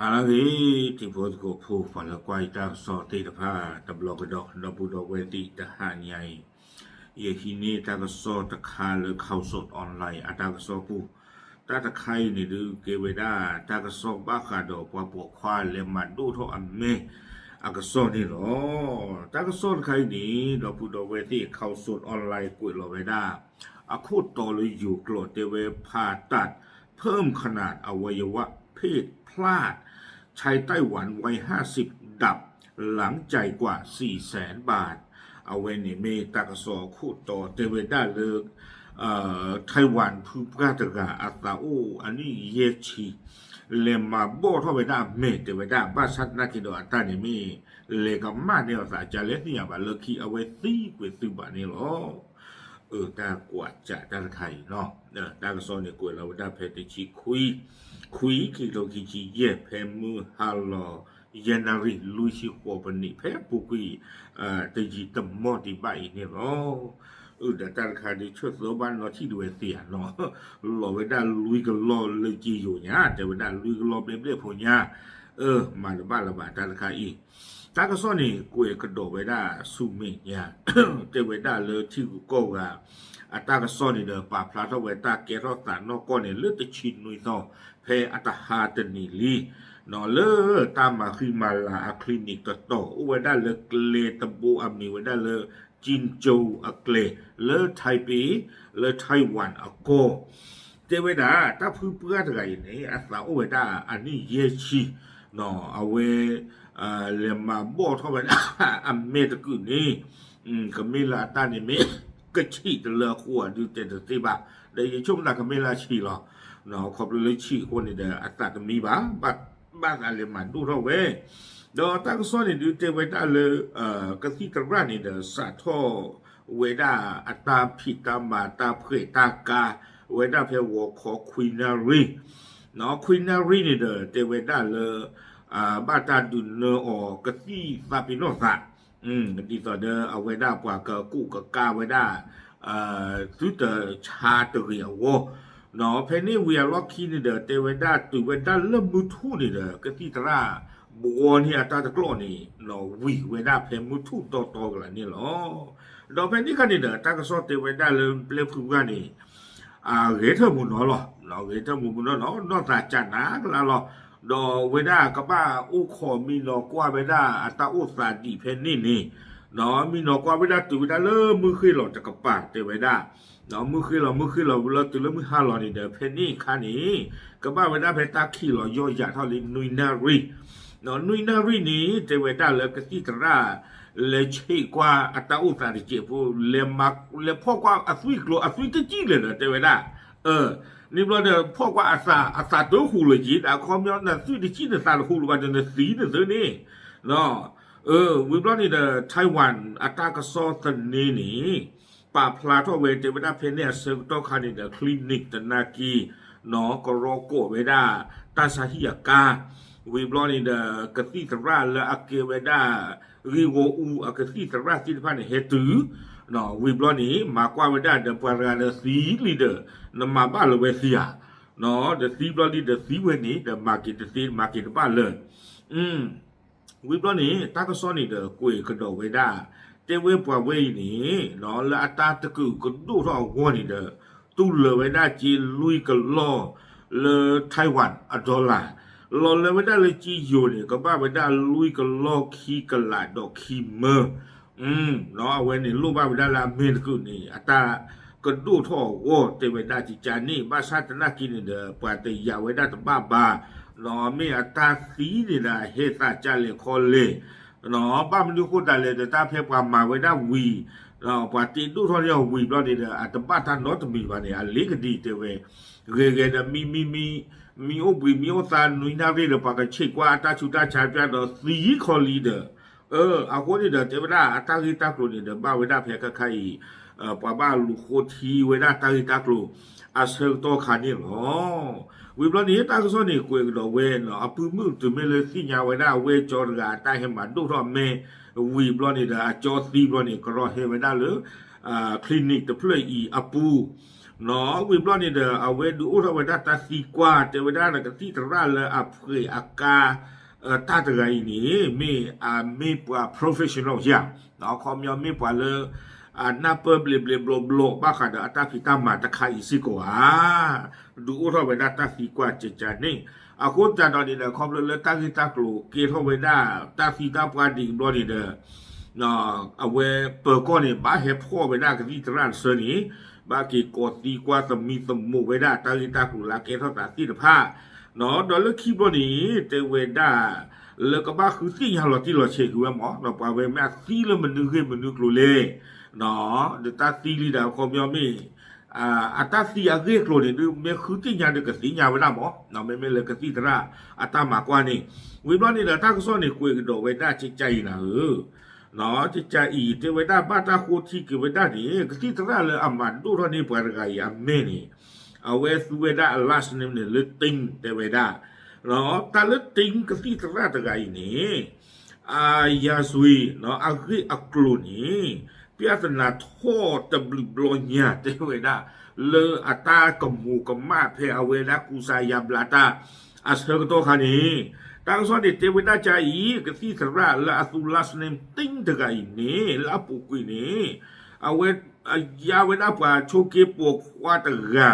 ဟါလၢအဂ့ၤ တံၤဖိသကိးဖိ ပှၤလၢကွၢ်ယတၢ်ကစီၣ်သ့ၣ်တဖၣ် တဘျီကဒီး ဒီပုၢ်ဒီဝဲၢ်သ့ၣ်တဟါညါအံၤ, ယဟံးန့ၢ်တၢ်ကစီၣ်တခါလၢ Khaosod Online အတၢ်ကစီၣ်ပူၤ, တၢ်တခါအံၤန့ၣ်ဒုးကဲဝဲဒၣ် တၢ်ကစီၣ်ဘၣ်ဃးဒီးပှၤပိာ်ခွါလဲၤမၤဒိၣ်ထီၣ်အမဲအကစီၣ်န့ၣ်လီၤ. တၢ်ကစီၣ်တခါအံၤန့ၣ် ဒီပုၢ်ဒီဝဲၢ်သ့ၣ် Khaosod Online ကွဲးလီၤဝဲဒၣ် အခိၣ်တီလၢယိၤကျိာ်တဲဝဲ ผ่าตัดเพิ่มขนาดอวัยวะเพศพลาด ชายไต้หวันวัยห้าสิบดับหลังจ่ายกว่าสี่แสนบาท အဝဲန့ၣ်မ့ၢ်တၢ်ကစီၣ်အခိၣ်တီတဲဝဲဒၣ်လၢ Taiwan ဖုပှၢ်တဂၤအသးအိၣ်အနံၣ်ယဲၢ်ဆံ လဲၤမၤဘီၣ်ထီၣ်ဝဲဒၣ်အမဲာ်တဲဝဲဒၣ် ဘၣ်ဆၣ်သနာ်က့ဒီးအတၢ်န့ၣ်မ့ၢ် လဲၤကမၣ်န့ၢ်အသးကလဲၣ်သ့ၣ်ညါဘၣ်လၢခံအဝဲသံကွံာ်သုးဘၣ်န့ၣ်လီၤ. အတၢ်ကွၢ်စးတၢ်တခါအံၤနီၤ, တၢ်ကစီၣ်န့ၣ်ကွဲးလီၤဝဲဒၣ်ဖဲတဆံခွံ ခွံခံကထိခံဆံယဲၢ် ဖဲမုၢ်ဟါလီၤ ယဲၢ်နၣ်ရံၣ်လွံၢ်ဆံဃိးပနံး ဖဲအပူၤကွံာ် တယံာ်တမီၢ်ဒံးဘၣ်အံၤန့ၣ်လီၤ. အၢ ဒီးတၢ်တခါဒုး ဆၢသီဘၣ်နီၢ်ထံၣ်ဒဝဲသ့ဧါနီၤ, လီၤဝဲဒၣ်လွံၢ်ကလီၢ်လၢက့ယိၤညါ တဲဝဲဒၣ်လွံၢ်ကလီၢ်ဘျဲၣ်ဘျဲၣ်ဖိညါ, အၢ မၤတဘၣ်လၢၤဘၣ်တၢ်တခါအံၤ, တၢ်ကစီၣ်န့ၣ် ကွဲးကဒီးဝဲဒၣ်ဆူမဲာ်ညါ တဲဝဲဒၣ်လၢထံဂုၤကီၢ်ဂၤ အတၢ်ကစီၣ်န့ၣ်ဒီး ပာ်ဖျါထီၣ်ဝဲတၢ်ကဲထီၣ်သးနီၢ်ကီၢ်န့ၣ် လၢတဆံနွံသီ ဖဲအတဟါတနံၤလံ လၢတၢ်မၤဃံမၤလၤအ clinic တတီၤ အိၣ်ဝဲဒၣ်လၢကျဲတဘိအမံၤဝဲဒၣ်လၢ ကၠံကၠိအကျဲ လၢ Taipei လၢ Taiwan အကီၢ် တဲဝဲဒၣ် တၢ်ဖုပှၢ်တဂၤအံၤန့ၣ် အသးအိၣ်ဝဲဒၣ်အနံၣ်ယဲၢ်ဆံ, အဝဲ လဲၤမၤဘီၣ်ထီၣ်ဝဲဒၣ်အမဲာ်တကုာ်န့ၣ် ကမ့ၢ်လၢအတၢ်န့ၣ်မ့ၢ် ကဆံးတလၢအဃိအဒုးတဲတသ့ဘၣ်, ဒီးယဆိကမိၣ်ကမ့ၢ်လၢအဆံးလီၤ, ခီဖျိလၢဆံးအဃိန့ၣ်ဒီး အသးတမံဘၣ်, ဘၣ်သးလဲၤမၤဒိၣ်ထီၣ်ဝဲ, ဒီးတၢ်ကစီၣ်န့ၣ်ဒုးတဲဝဲဒၣ်လၢ ကသံၣ်သရၣ်န့ၣ်ဒီး စးထီၣ်ဝဲဒၣ်အတၢ်ဖံးတၢ်မၤတၢ်ဖှဲးတၢ်ကါ ဝဲဒၣ်ဖဲဂီၤခီခွံနၣ်ရံၣ်, ခွံနၣ်ရံၣ်န့ၣ်ဒီး တဲဝဲဒၣ်လၢ ဘၣ်တၢ်ဒုးနၢအီၤကသံၣ်သးပ့ၤနီၣ်သး ဒ်သိးဒီးအဝဲဒၣ်ပှၤကကူးကကါဝဲဒၣ် သုတဆါတဂ့ၤအဂီၢ်, ဖဲန့ၣ်ဝံၤအလီၢ်ခံန့ၣ်ဒီး တဲဝဲဒၣ်တုၤဝဲဒၣ်လၢမုၢ်ထူၣ်န့ၣ်ဒီး ကသံၣ်သရၣ် ဘှီန့ၢ်အတၢ်တကျိာ်န့ၣ် ဝံၤဝဲဒၣ်ဖဲမုၢ်ထူၣ်တီတီကလာ်န့ၣ်လီၤ. ဒီးဖဲန့ၣ်ခါန့ၣ်ဒီး တၢ်ကစီၣ်တဲဝဲဒၣ်လၢပျဲၢ်ဖုပှၢ်န့ၣ် အဂဲၤထၢၣ်မုာ်နီၤလီၤ, ဂဲၤထၢၣ်မုာ်မုာ်နီၤနီၤ နီၢ်သးကနးကလါလီၤ, ဒီးဝဲဒၣ်ကဘၣ်အိၣ်ခိးမံနီၤကွၢ်ဝဲဒၣ်အတၢ်အိၣ်သးဒံးဖဲန့ၣ်န့ၣ်, မံနီၤကွၢ်ဝဲဒၣ်တုၤဝဲဒၣ်လၢမုၢ်ဃ့ၢ်လီၤတကပၤတဲဝဲဒၣ်, မုၢ်ဃ့ၢ်လီၤ မုၢ်ဃ့ၢ်လီၤဝံၤလီၤတုၤလၢမုၢ်ဟါလီၤန့ၣ်ဒီး ဖဲန့ၣ်အခါန့ၣ် ကဘၣ်ဝဲဒၣ်ဖဲတၢ်ခံးလီၤယီၢ်ယာ်ထီၣ်လံနွံနၣ်ရံၣ်, နွံနၣ်ရံၣ်န့ၣ် တဲဝဲဒၣ်လၢကသံၣ်သရၣ် လဲၤဆံးကွၢ်အတၢ်အိၣ်သးတစဲးဖိ လဲၤဖီၣ်ကွၢ်အသွံၣ်ကျိၤ အသွံၣ်တကံၢ်လဲၣ်ဒီး တဲဝဲဒၣ်, န့ၣ်ဘျီဒီး ဖီၣ်ကွၢ်အသး အသးတဟူးလၢၤက့ၤ ဒီးအခီပညီနသွံၣ်တကံၢ်နသးတဟူးလၢၤဘၣ်ဒီး နသံနသၢန့ၣ်, ဝံၤဘျီန့ၣ်ဒီး Taiwan အတၢ်ကစီၣ်သန့န့ၣ် ပာ်ဖျါထီၣ်ဝဲတဲဝဲဒၣ်ဖဲန့ၣ်အဆၢကတီၢ်ခါန့ၣ်ဒီး clinic တနာ်က့ ကရီကီးဝဲဒၣ် တၢ်ဆါဟံၣ်အကါ, ဝံၤဘျီန့ၣ်ဒီး ကသံၣ်သရၣ်လၢအကဲဝဲဒၣ် ဂ့ၢ်ဂီၢ်အူအကသံၣ်သရၣ်သ့ၣ်တဖၣ်န့ၣ် ဟဲတုၤ, ဝံၤဘျီန့ၣ် မၤကွၢ်ဝဲဒၣ်ဒီးပှၤတဂၤဒီးသံလံဒီး နမၤဘၣ်လၢၤဝဲသ့ဧါ, ဒီးသံဘျီလံဒီးသံဝဲန့ၣ် ဒီးမၤက့ၤတသ့ မၤက့ၤတဘၣ်လၢၤ ဝံၤဘျီန့ၣ် တၢ်ကစီၣ်န့ၣ်ဒီးကွဲးကဒီးဝဲဒၣ် တဲဝဲပှၤဝဲအံၤန့ၣ် လၢအတၢ်တကုာ်ကဒိၣ်ထီၣ်အဂီၢ်န့ၣ်ဒီး တူၢ်လၢာ်ဝဲဒၣ်က့လွံၢ်ကလီၢ်လၢ Taiwan အ dollar လီၤလၢဝဲဒၣ်လၢက့ယိၤန့ၣ် ကဘၣ်ဝဲဒၣ်လွံၢ်ကလီၢ်ခံကလးဒီးခံမၢ အဝဲန့ၣ်လိၣ်ဘၣ်ဝဲဒၣ်လၢအမဲာ်တကုာ်န့ၣ် အတၢ်ကဒိၣ်ထီၣ်အဂီၢ်တဲဝဲဒၣ်ကကန့ၣ် ဘၣ်ဆၣ်သနာ်က့န့ၣ်ဒီး ပှၤတယာ်ဝဲဒၣ်တဘၣ်ဘၣ်, မ့ၢ်အတၢ်သံန့ၣ်ဒီး ဟဲသးကလဲာ်ခီလဲာ်, ဘၣ်မနုၤဃိသတးလဲၣ်ဒီး တၢ်ဖဲပှၤမၤဝဲဒၣ်ဝံၤ, ပှၤတ့ဒိၣ်ထီၣ်န့ၢ်အီၤဝံၤဘျီန့ၣ်ဒီး အတဘၣ်တၢ်နီတမံၤဘၣ်န့ၣ် အလ့ကဒံတဲဝဲ, ဂဲၤဂဲၤဒီးမံမံမံ မံအိၣ်ဘှံးမံအိၣ်သါ နွံနၣ်ရံၣ်ဒီး ပှၤကဆံးကွၢ်အတၢ်ဆူးတၢ်ဆါပျၢ်ဒီးသံခီလံဒီး အဃိန့ၣ်ဒီး တဲဝဲဒၣ်အတၢ်ဂ့ၢ်တၢ်ကျိၤန့ၣ်ဒီး ဘၣ်ဝဲဒၣ်ဖဲခါခါအံၤ ပှၤဘၣ်လူၤဃိထံဝဲဒၣ်တၢ်ဂ့ၢ်တၢ်ကျိၤ အဆၢကတီၢ်ခါန့ၣ်လီၤ. ဝံၤဘျီန့ၣ် တၢ်ကစီၣ်န့ၣ် ကွဲးကဒီးဝဲ အပုၢ်မုၣ်တုၤမ့ၢ်လၢသ့ၣ်ညါဝဲဒၣ်အဝဲၢ်ကၠီတဂၤ အတၢ်ဟဲမၤဒိၣ်ထီၣ်အမဲာ် ဝံၤဘျီန့ၣ်ဒီး အကၠီသံဘျီန့ၣ် ကရီဟဲဝဲဒၣ်လၢ clinic တဖျၢၣ်အံၤအပူၤ ဝံၤဘျီန့ၣ်ဒီး အဝဲဒုးအိၣ်ထီၣ်ဝဲဒၣ်တၢ်သံကွၢ် တဲဝဲဒၣ်ဒီးကသံၣ်သရၣ်လၢအဖှဲးအကါ တၢ်တဂၤအံၤန့ၣ် မ့ၢ်အမ့ၢ်ပှၤ professional ဧါ, အခီပညီမ့ၢ်ပှၤလၢ အနၢ်ပၢၢ်ဘျဲးဘျဲးဘျီဘျီ ဘၣ်ဃးဒီးအတၢ်ဖံးတၢ်မၤတခါအံၤစ့ၢ်ကီးဧါ, ဒုးအိၣ်ထီၣ်ဝဲဒၣ်တၢ်သံကွၢ်ကကန့ၣ်, အဃိသတးဒီးန့ၣ်ဒီး ခီဖျိလၢတၢ်ဂ့ၢ်တၢ်ကျိၤကဲထီၣ်ဝဲဒၣ် တၢ်သံတၢ်ပှၢ်ဒံးဘျီန့ၣ်ဒီး အဝဲပၢၤကီၢ်န့ၣ် ဘၣ်ဟဲဖီၣ်ဝဲဒၣ်ကသံၣ်သရၣ်တဆၢန့ၣ် ဘၣ်က့ၤကိးသံကွၢ်သမံသမိးဝဲဒၣ်တၢ်ဂ့ၢ်တၢ်ကျိၤလၢအကဲထီၣ်သးသ့ၣ်တဖၣ်, ဒီးလၢခံဘျီန့ၣ် တဲဝဲဒၣ် လၢကဘၣ်ဃုသ့ၣ်ညါလီၤတံၢ်လီၤဆဲးက့ၤဝဲမး ဒီးပှၤဝဲမ့ၢ်အသံလၢမနုၤဂ့ၢ်မနုၤကျိၤလဲၣ်, ဒီးတၢ်သံလံဒီးအခီပညီမ့ၢ် အတၢ်သံအဂ့ၢ်အကျိၤန့ၣ် ဒုးမ့ၢ်ဃုသ့ၣ်ညါဒီးကသ့ၣ်ညါဝဲဒၣ်မး, မ့မ့ၢ်လၢကသံၣ်သရၣ်အတၢ်မၤကွၢ်န့ၣ်, ဝံၤဘျီန့ၣ်ဒီးတၢ်ကစီၣ်န့ၣ် ကွဲးကဒီးဝဲဒၣ်ကကအံၤနၤဧၢ ကကအံၤ တဲဝဲဒၣ်ဘၣ်တၢ်ဃိထံက့ၤဝဲဒၣ်န့ၣ် ကသံၣ်သရၣ်လၢအမၤဒိၣ်ထီၣ်န့ၢ်ပှၤတဂၤအံၤအမဲာ်န့ၣ် အဝဲသူဝဲဒၣ်အ last name န့ၣ် လၢ Ting တဲဝဲဒၣ်, တၢ်လၢ Ting ကသံၣ်သရၣ်တဂၤအံၤန့ၣ် အရာဇဝင် အဂ့ၢ်အကျိၤန့ၣ် ပြဿနာထီၣ်တဘျုးဘျီညါ တဲဝဲဒၣ် လၢအတၢ်ကမူၤကမၣ်ဖဲအဝဲဒၣ်ကူစါယါဘျါတၢ် အဆၢကတီၢ်ခါန့ၣ်, တၢ်ကစီၣ်န့ၣ် တဲဝဲဒၣ်ကကအံၤ ကသံၣ်သရၣ်လၢအသူ last name Ting တဂၤအံၤန့ၣ် လၢအပူၤကွံာ်န့ၣ် အဝဲ အယါဝဲဒၣ်ပှၤဆိးက့ပိာ်ခွါတဂၤ,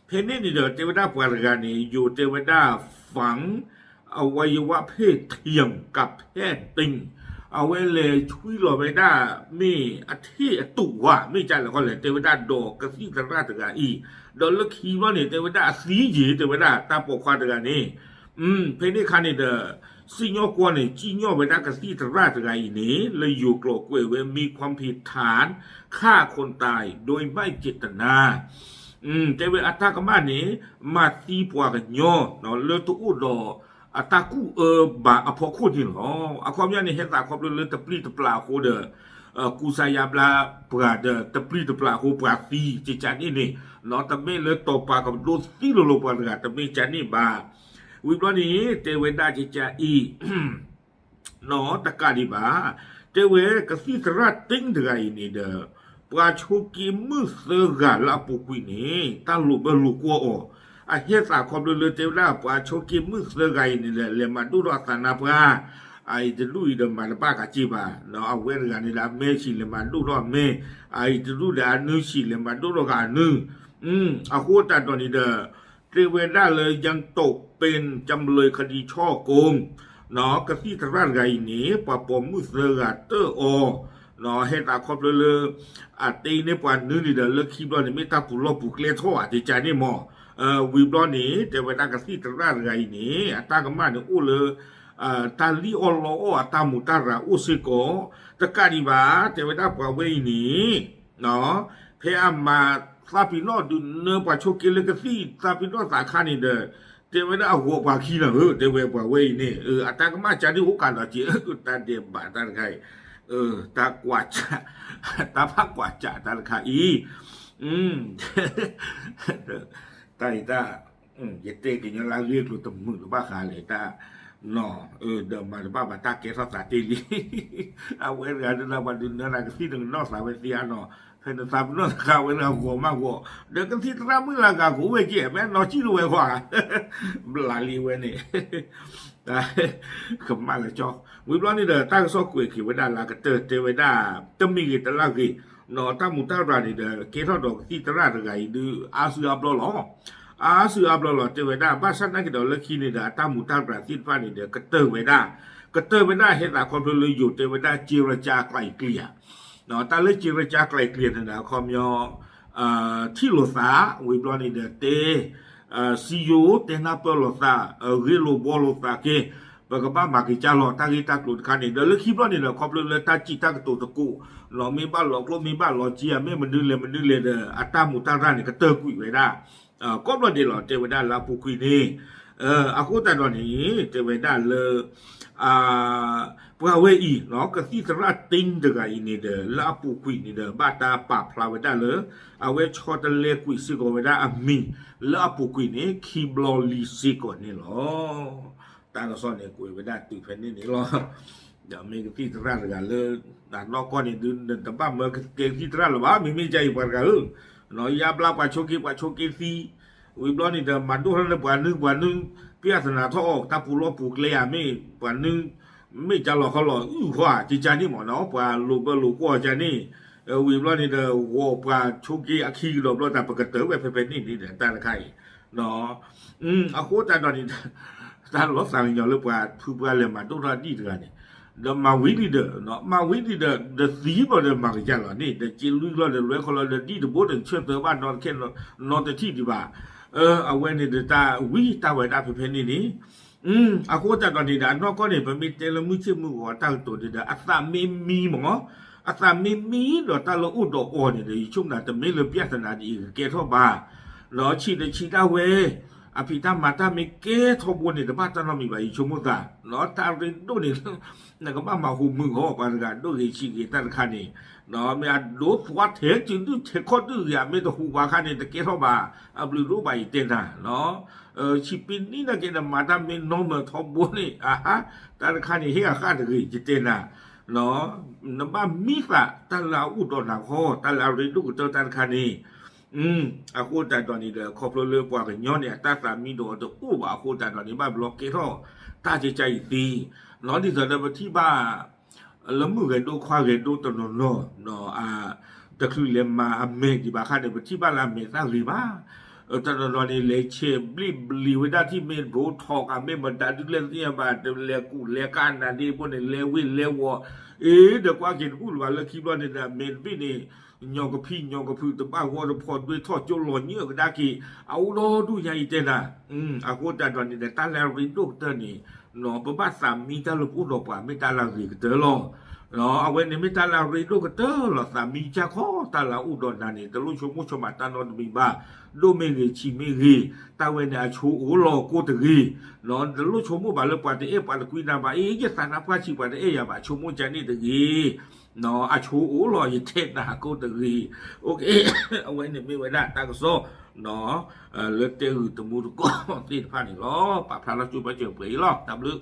ဖဲန့ၣ်န့ၣ်ဒီး တဲဝဲဒၣ်ပှၤတဂၤန့ၣ် ယိၤတဲဝဲဒၣ် Fang အဝဲယဝဲဖ့ၣ်ထံၣ် ကဖဲၣ်တ့ၣ် အဝဲလဲၤဆွံလီၤဝဲဒၣ် မ့ၢ်အထံၣ်အတူာ်ဝဲ မ့ၢ်ကလဲၣ်ဃီလဲၣ် တဲဝဲဒၣ်ဒီးကသံၣ်သရၣ်တဂၤအံၤ, ဒီးလၢခံဘျီန့ၣ် တဲဝဲဒၣ်အသံယ့ၤ တဲဝဲဒၣ်တၢ်ပိာ်ခွါတဂၤန့ၣ်, ဖဲန့ၣ်အခါန့ၣ်ဒီး စံၣ်ညီၣ်ကွီၢ်န့ၣ် စံၣ်ညီၣ်ဝဲဒၣ်ကသံၣ်သရၣ်တဂၤအံၤန့ၣ် လၢယိၤကျိာ်ကွဲးဝဲ မ့ၢ်ခွမ်ဖံးထၢၣ် ခၣ်ခိၣ်တၢၢ် ဒိမၢ်က့တနၢ် တဲဝဲအတၢ်ကမၣ်န့ၣ် မၤသံပှၤကညီ လၢတအိၣ်ဒီးအတၢ်ကူၣ်အၢဘၣ်အဖီခိၣ်န့ၣ်လီၤ. အခီပညီန့ၣ် ဟဲသးခီဖျိလၢတပျံၤတပျၢ်အဃိဒီး ကူစါယါဘျါပှၤဒီး တပျံၤတပျၢ်အဃိပှၤသံ ကကန့ၣ်န့ၣ်, တမ့ၢ်လၢတီၤပၤကဒိသံလိၤလိၤပှၤတဂၤ တမ့ၢ်ကန့ၣ်ဘၣ်. ဝံၤဘျီန့ၣ် တဲဝဲဒၣ်ကကအံၤ နီၢ်တကးဒံးဘၣ်, တဲဝဲကသံၣ်သရၣ်တ့ၣ်တဂၤအံၤန့ၣ်ဒီး ပှၤဆိးက့မုၣ်သၢဂၤလၢအပူၤကွံာ်န့ၣ် တၢ်လိာ်ဘၢလိာ်ကွီၢ်အီၤ, အဟဲသးခီဖျိလၢတဲဝဲဒၣ်ပှၤဆိးက့မုၣ်သၢဂၤအံၤန့ၣ်ဒီး လဲၤမၤဒိၣ်ထီၣ်အသးနါပှၢ်, အအံၤတဒူၣ်အံၤဒီးမၤတဘၣ်ကးက့ဘၣ်, အဝဲတဂၤန့ၣ်ဒီးအမဲဆံးလဲၤမၤဒိၣ်ထီၣ်အမဲ, အအံၤတဒူၣ်ဒီးအနုဆံးလဲၤမၤဒိၣ်ထီၣ်ကအနု အဃိသတးဒီးန့ၣ်ဒီး တဲဝဲဒၣ်လၢ ยังตกเป็นจำเลยคดีฉ้อโกง ကသံၣ်သရၣ်တဂၤအံၤန့ၣ် ပှၤပိာ်မုၣ်သၢဂၤတၢၢ်အီၤ, ဟဲသးခီဖျိလၢ အတ့န့ၢ်ပှၤနုန့ၣ်ဒီး လၢခံဘျီန့ၣ် မ့ၢ်တၢ်ပူၤလီၢ်ပူၤကျဲထီၣ်ဧါ ကကန့ၣ်မး, ဝံၤဘျီန့ၣ် တဲဝဲဒၣ်ကသံၣ်သရၣ်တဂၤအံၤန့ၣ် အတၢ်ကမၣ်န့ၣ်အိၣ်လၢ တၢ်လံၣ်အီၣ်လီအီၣ်အတၢ်မူးတၢ်ရၤအိၣ်စ့ၢ်ကီး, တကးဒံးဘၣ် တဲဝဲဒၣ်ပှၤဝဲအံၤန့ၣ် ဖဲအမၤသးပ့ၤနီၣ်ဒုးနၢပှၤဆိးက့လၢကသံၣ်သးပ့ၤနီၣ်သးခါန့ၣ်ဒီး တဲဝဲဒၣ်အဂီၤပှၤခံလီၤဧၢ, တဲဝဲပှၤဝဲအံၤန့ၣ် အတၢ်ကမၣ်ကန့ၣ်အိၣ်ကးဒီးက့ၤ တၢ်ဒဲးဘးတၢ်တခါအံၤ, တၢ်ကွၢ်စး, တၢ်ဖးကွၢ်စးတၢ်တခါအံၤ တၢ်အံၤတၢ်, ယတဲကညီလၢအဂ့ၢ်အကျိၤတမုာ်လၢၤဘၣ်ဃးလဲၣ်တၢ်, နီၢ်, ဒီးမၤတဘၣ်ဘၣ်တၢ်ကဲထီၣ်သးတ့ၢ်လံ, အဝဲတဂၤဒုးနၢပှၤဒုးနၢနၤကသံၣ်တကနီၣ်သးဝဲသ့အါနီၢ်, ဖဲနသးပ့ၤနီၣ်သးခါဝဲဒၣ်ဂီၤမးဂီၤ, ဒီးကသံၣ်သရၣ်မုၣ်လၢအဂၤကအိၣ်ဝဲက့ၤ မ့ၢ်နီၢ်ကံၣ်တဝဲဃီဧါ, ဘျးလံဝဲန့ၣ် ကမၣ်လၢကၠီ, ဝံၤဘျီန့ၣ်ဒီး တၢ်ကစီၣ်ကွဲးက့ၤဝဲဒၣ်လၢကတၢၢ်တဲဝဲဒၣ် တမံၤဂ့ၤတလၢ်ဂ့ၤ, နီၢ် တၢ်မူးတၢ်ရၤန့ၣ်ဒီး ကဲထီၣ်ဒီးကသံၣ်သရၣ်တဂၤအံၤဒုး အါစုအါဘျီလီၤ, အါစုအါဘျီလီၤ တဲဝဲဒၣ် ဘၣ်ဆၣ်သနာ်က့ဒီးလၢခံန့ၣ်ဒီး အတၢ်မူးတၢ်ရၤသ့ၣ်တဖၣ်န့ၣ်ဒီး ကတၢၢ်ဝဲဒၣ်, ကတၢၢ်ဝဲဒၣ်ဟဲသးခီဖျိလၢယိၤတဲဝဲဒၣ် เจรจากลายเกลี่ย တၢ်လၢ เจรจากลายเกลี่ย န့ၣ်ဒီး အခီပညီ ထံၣ်လိာ်သး ဝံၤဘျီန့ၣ်ဒီးတဲ စံယိၤ တဲနၢ်ပၢၢ်လိာ်သး ဂ့ၢ်လိာ်ဘှီလိာ်သးက့ၤ ပကဘၣ်မၤက့ၤကၢ်လီၤ တၢ်ဂ့ၢ်တၢ်ကျိၤတခါန့ၣ်ဒီး လၢခံဘျီန့ၣ်ဒီး ခီဖျိလၢတၢ်စံးတၢ်ကတိၤသကိး လီၤမ့ၢ်ဘၣ်လီၤကျိၣ်မ့ၢ်ဘၣ်လီၤကံ မ့ၢ်မနုၤလဲၣ်မနုၤလဲၣ်ဒီး အတၢ်မူးတၢ်ရၤန့ၣ် ကတၢၢ်ကွံာ်ဝဲဒၣ် ကိးဘျီဒဲးလီၤ တဲဝဲဒၣ်လၢအပူၤကွံာ်န့ၣ် အဃိသတးဒီးန့ၣ် တဲဝဲဒၣ်လၢ ပှၤဝဲအံၤ ကသံၣ်သရၣ်တ့ၢ်တဂၤအံၤန့ၣ်ဒီး လၢအပူၤကွံာ်န့ၣ်ဒီး ဘၣ်တၢ်ပာ်ဖျါဝဲဒၣ်လၢ အဝဲဆီတလဲကွံာ်စ့ၢ်ကီးဝဲဒၣ်အမံၤ လၢအပူၤကွံာ်န့ၣ် ခံဘျီလံစ့ၢ်ကီးန့ၣ်လီၤ. တၢ်ကစီၣ်န့ၣ် ကွဲးဝဲဒၣ်တုၤဖဲန့ၣ်န့ၣ်လီၤ. ဒီးမ့ၢ်ကသံၣ်သရၣ်တဂၤလၢ အနီၢ်ကီၢ်န့ၣ်ဒုး နတဘၣ်မၢကကဲကသံၣ်သရၣ်လၢၤဘၣ် မ့မ့ၢ်ကါအံၤပှၤတဂၤဧၢ ယါဘျါပှၤဆိက့ ပှၤဆိက့သံ, ဝံၤဘျီန့ၣ်ဒီး မၤဒိၣ်ထီၣ်လၢပှၤနုၢ်ပှၤနုၢ် ပျၢ်သနာ်ထီၣ်အီၤ တၢ်ပူၤလီၢ်ပူၤကျဲဧါ မ့ၢ်ပှၤနုၢ် မ့ၢ်ကၢလီၤခီလီၤအုၣ်ဃီဧါ ကကန့ၣ်မ့ၢ်နီၤ ပှၤလိာ်ဘၢလိာ်ကွီၢ်ကန့ၣ်, ဝံၤဘျီန့ၣ်ဒီး ဂီၤပှၤဆိက့အခံကဒီးဘျီတၢ် ပကတၢၢ်ဝဲဖဲဖဲန့ၣ်န့ၣ်ဒီး တၢ်တခါအံၤ အဃိသတးဒီးန့ၣ် တၢ်လီၤသးကညီၤလၢပှၤဖုပှၢ်လဲၤမၤဒိၣ်ထီၣ်ဒံၣ်တဂၤန့ၣ်, ဒီးမၤဝံၤဒံးဒီး မၤဝံၤဒံးဒီး ဒီးသံဘျီဒီးမၤကယၤလီၤန့ၣ် ဒီးစ့လွံၢ်လီၤဒီး လွဲခီလီၤဒီးဒံၣ်တဘိဒီး ဆၢသၢဘၣ်နီတခဲ နီတထံၣ်ဒံးဘၣ်. အဝဲန့ၣ်ဒီးတၢ်ဝံတၢ်ဝဲဒၣ်ဖဲဖဲန့ၣ်န့ၣ် အဃိသတးဒီးန့ၣ်ဒီး အနီၢ်ကီၢ်န့ၣ် ပမ့ၢ်တဲလၢမုၢ်ဆ့ၣ်မုၢ်ဂီၤတၢ်ကတိၤန့ၣ်ဒီး အသးမ့ၢ်မံမ့ၢ် အသးမ့ၢ်မံဒီးတၢ်လၢအိၣ်ဒီးအီၤန့ၣ်ဒီး ယဆိကမိၣ်တမ့ၢ်လၢပျၢ်သနာ်ဒ်အံၤကကဲထီၣ်ဘၣ်, ဒီးဆံးဒီးဆံးဒၣ်ဝဲ အဖံးတၢ်မၤတၢ်မ့ၢ်ကဲထီဘိန့ၣ် တဘၣ်တၢ်နီတမံၤဘၣ် ယဆိကမိၣ်သး, တၢ်ရ့ဒိၣ်န့ၣ် နကဘၣ်မၤဟူးမုာ်ဂီၢ်ပှၤတဂၤဒိၣ်ဂ့ၤဆံးဂ့ၤတၢ်တခါန့ၣ်, မ့ၢ်အဒိသွါထဲကဒုၣ်ထဲခီၣ်ဒုၣ်ဂ့ၤ အမ့ၢ်တဟူးဘၣ်ခါန့ၣ် တကဲထီၣ်ဘၣ်, အဘျုးဒိၣ်ဘၣ်ယတဲနၤ ဆံးပ့ၤနံၣ်နာ်က့ဒီး မၤတၢ်မ့ၢ်နီမၢၤထီဘိန့ၣ် အဟါ တၢ်တခါန့ၣ် ဟ့ၣ်အဃၣ်တဂ့ၤ ယတဲနၤ, နဘၣ်မံသးတၢ်လၢအအိၣ်ဒီးနၤဃီ တၢ်လၢအရ့ဒိၣ်ကတၢၢ်တၢ်တခါန့ၣ်, အဃိသတးဒီးန့ၣ်ဒီး ခီဖျိလၢပှၤကညီန့ၣ် အတၢ်သးမံဒီးအတအိၣ်ဘၣ်အဃိသတးဒီးန့ၣ် ဘၣ်ဘျီကဲထီၣ်တၢ်ကကါအံၤသ့, ဒ်သိးဒီးပထံၣ်ဘၣ် လၢမုၣ်ဂဲၤဒိၣ်ခွါဂဲၤဒိၣ်တနီၤနီၤ တချုးလဲၤမၤအမဲာ်ဒံးဘၣ်ခါန့ၣ် ပထံၣ်ဘၣ်လၢအမဲာ်သၣ်ဂ့ၤဘၣ်, တနီၤနီၤန့ၣ် လဲၤဆဲးဘျ့ဘျံၤဝဲဒၣ်ထံၣ် မ့ၢ်ဘိထီၣ်ကး မ့ၢ်မတၤဒုးလဲၣ်သ့ၣ်ညါဘၣ် လဲၤကူးလဲၤကးနၤဒ့ဘိန့ၣ် လဲၤဝ့ၢ်လဲၤဝီၤ, အ့ ဒီးကွၢ်က့ၤတဘူၣ်လၢၤဘၣ်လၢခံဘျီန့ၣ်ဒီး အမဲာ်တဘ့ၣ်န့ၣ် ညီကဖံးညီကဖုး တဘၣ်ဂီၢ်တဖီၣ်ဒွဲထီၣ်ကၠိလီၤညၣ်ကဒါက့ၤ အအိၣ်ဒီဒူၣ်ညါအံၤတဲနၤ, အဃိသတးဒီးန့ၣ်ဒီး တၢ်လၢအရ့ဒိၣ်ကတၢၢ်န့ၣ် ပဘၣ်သးမံတၢ်လၢပအိၣ်ဒီးပှၤ မ့ၢ်တၢ်လၢအဂ့ၤကတၢၢ်လီၤ. အဝဲန့ၣ်မ့ၢ်တၢ်လၢအရ့ဒိၣ်ကတၢၢ်လီၤ သးမံကၢ်ခီ တၢ်လၢအအိၣ်ဒီးနၤန့ၣ် တလိၣ်ဆိကမိၣ်ဆိကမးတၢ်နီတမံၤဘၣ်, ဒိၣ်မ့ၢ်ဂ့ၤဆံးမ့ၢ်ဂ့ၤ, တၢ်ဝဲန့ၣ်အဆိအိၣ်လီၤကိၢ်တဂ့ၤ, တလိၣ်ဆိကမိၣ်ဘၣ်လၢပှၤတအဲၣ်ပှၤတကွံနၤဘၣ် အ့ ယသးနါပှၢ်ဆံးပှၤတအဲၣ်ယၤဘၣ် ဆိကမိၣ်ကန့ၣ်တဂ့ၤ, အဆိအိၣ်လီၤ ယတဲနၤကိၢ်တဂ့ၤ, အဝဲန့ၣ်မ့ၢ်ဝဲဒၣ်တၢ်ကစီၣ် လၢတဲဂုာ်တမူတကိးသ့ၣ်တဖၣ်န့ၣ်လီၤ. ပာ်ဖျါထီၣ်ကၠိပၢစၢၤပှဲၤအံၤလီၤ တၢ်ဘျုး